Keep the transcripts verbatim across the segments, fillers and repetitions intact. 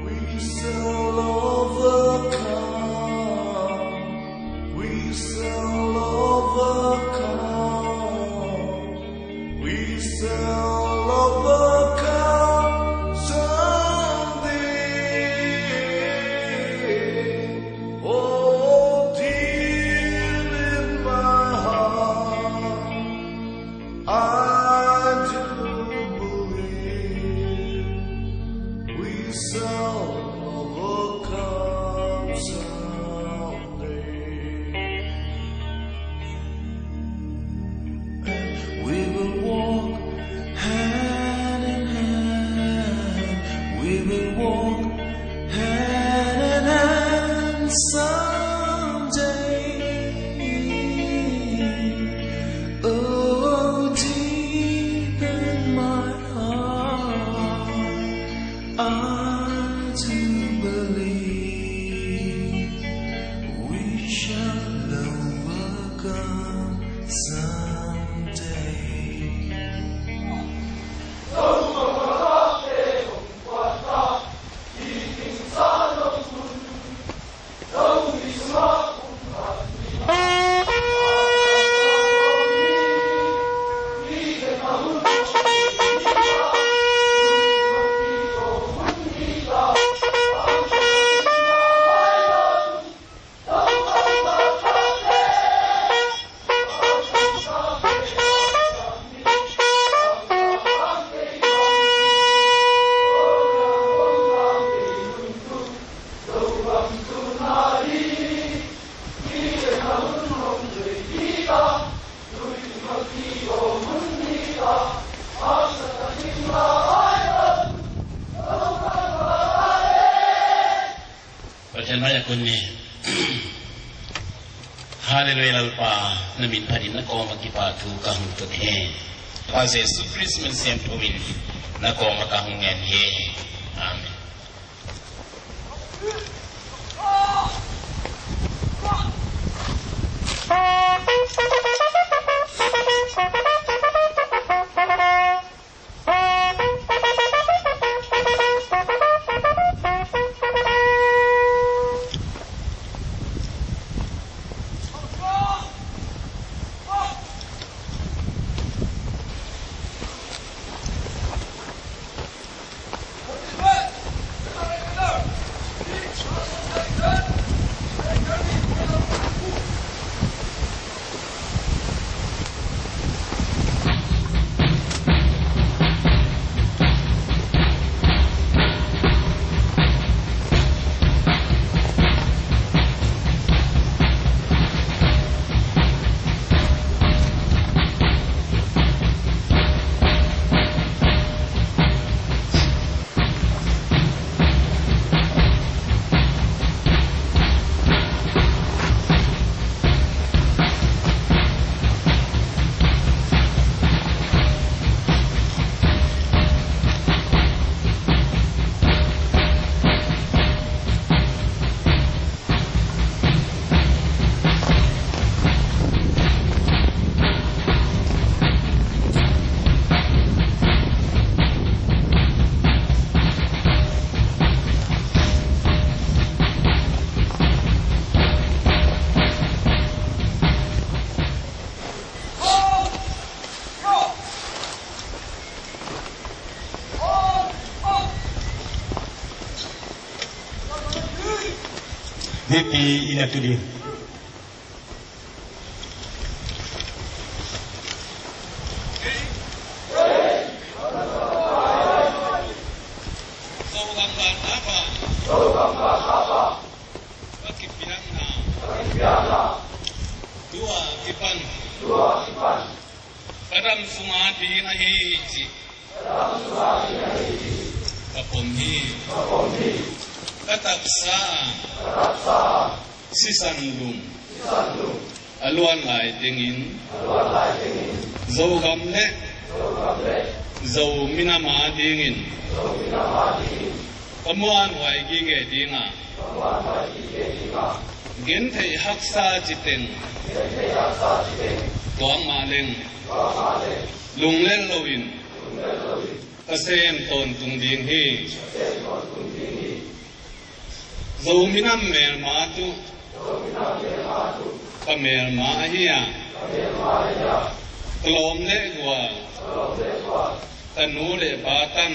We shall overcome. We shall overcome. We shall overcome someday. Oh, deep in my heart, I do believe we shall overcome someday. And we will walk hand in hand. We will walk hand in hand someday. Oh, deep in my heart, I do believe we shall overcome someday. Pasian mai a kun ni. Halleluia, Lalpa, na min phat in na kawm a kipahthu ka hong tun hi. Pa Jesu Khrist min siangtho in na kawm a ka hong ngen hi. Amen. Pipi in a tu ding. Zogamban apa? Zogamban apa? Ka kipiakna. Ka kipiakna. Tua kipan. Tua kipan. Ka dam sunga ding ahi cih. Ka dam sunga ding ahi cih. Ka pom hi. Ka pom hi. Ka taksa. Ka taksa. Sisan lum. Sisan lum. A luan lai tengin. A luan lai tengin. Zogam le. Zogam le. Zo minam a dingin. Zo minam a dingin. Ka muanhuai gige dinga. Ka muanhuai gige dinga. Gentheih haksa citeng. Gentheih haksa citeng. Tuak mah leng. Tuak mah leng. Lunglel loin. Lunglel loin. Ka sem tawntung ding hi. Ka sem tawntung ding hi. Zo minam melma tuh. Ka melma ahi a. Ka lawm le gual. Ka nu le pa tan.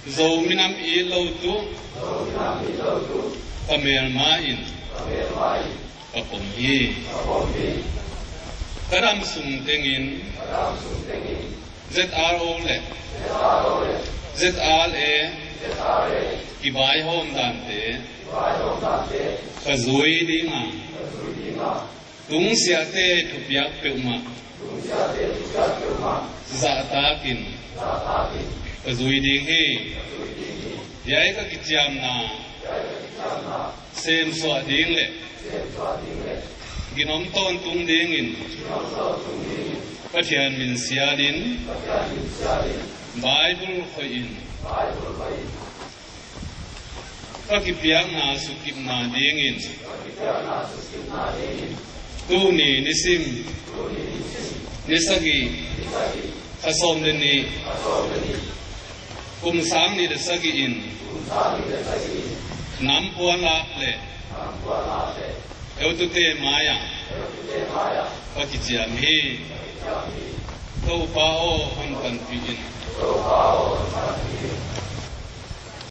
Zo minam it lo tuh. Ka melma in. Ka pom hi. Ka dam sung tengin. Z R O le Z R A kivaihawm dante ka zui dinga, tungsiahte thupiak peuhmah zahtakin ka zui ding hi. Hiai ka kiciamna semsuah ding le ginom tawntung dingin Pathian min sialin, Bible khoih in, ka kipiakna sukipna dingin tuni nisim, ni sagih, kha sawm le nih, kum sang nih le sagih in nam puanlak le eutute mai-ah ka kiciam hi. Topa aw, hon panpih in.